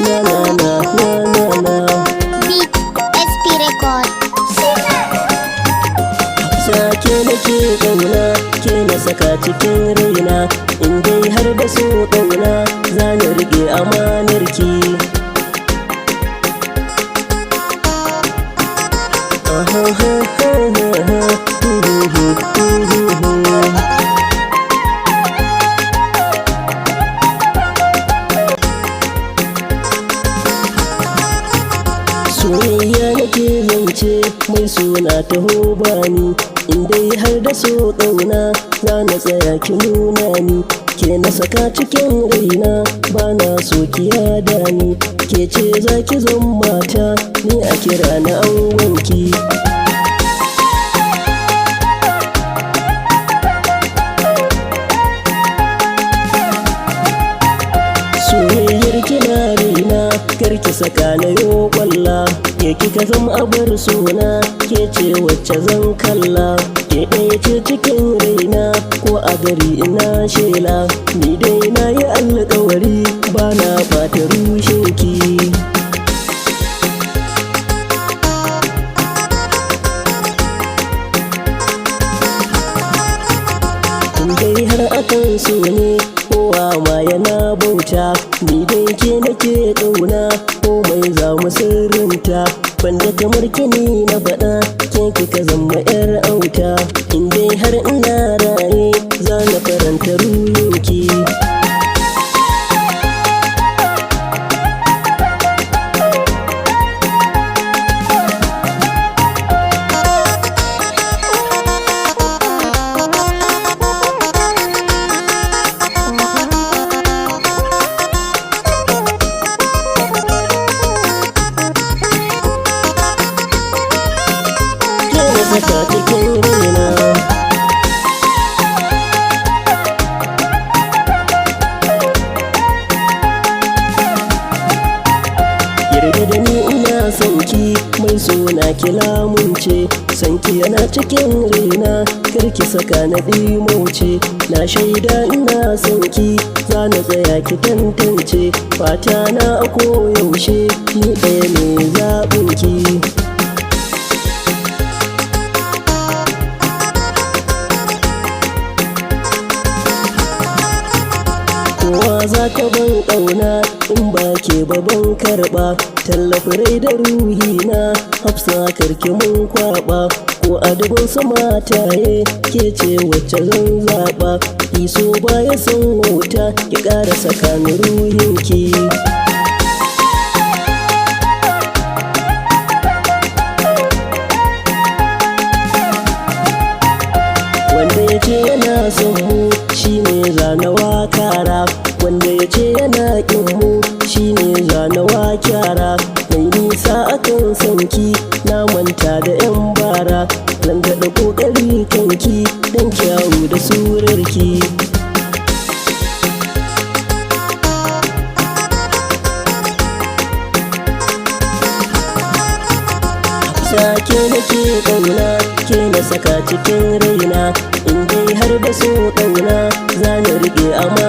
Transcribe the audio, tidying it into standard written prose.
Na na na na na na. Beat SP Record. Sake nake ƙauna, ke na saka cikin raina. In dai har da so ƙauna, za na riƙe amanarki. Soyayya nake zance, mai suna taho bani. In dai har da so ƙauna, za na tsaya ki nuna ni. Ke na saka cikin raina, ba na so ki yada ni. Ke ce za ki zan mata, ni a kira na angonki. Soyayyar kina raina, karki saka na yo kwalla. Ke kika zama abar suna, ke ce wacce zan kalla. Ke ɗaya ce cikin raina, ko a gari ina shela. Ni dai na yi alkawari, ba na ɓata rushinki. In dai har akan so ne, kowa ma yana bauta. Ni dai ke nake ƙauna, komai za mu sirrinta. Banda kamar kini na faɗa, ke kika zama 'yar auta. In dai har ina raye, za na faranta ruhinki. Ke na saka cikin raina. Yarda da ni, ina son ki, mai suna ki lamunce. Son ki yana cikin raina, karki saka na ɗimauce. Na shaida ina son ki, za na tsaya ki tantance. Fata na a koyaushe, ni ɗaya ne zaɓin ki. Kowa za ka ban ƙauna, in ba ke ba ban karɓa. Tallafi rai da ruhina, Hafsa, karki mun kwaɓa. Ko a dubun su mataye, ke ce wacce zan zaɓa. Iso baya son wauta, ki ƙara saka ni ruhinki. Wanda ya ce yana son mu, shine zanawa kara. Wanda ya ce yana ƙin mu, shine zanawa kyara. Mai nisa akan sanki, na manta da 'yan bara. Zan daɗa ƙoƙari kanki, don kyawu da surarki. Sake nake ƙauna, ke na saka cikin raina. In dai har da so ƙauna, za na riƙe amana.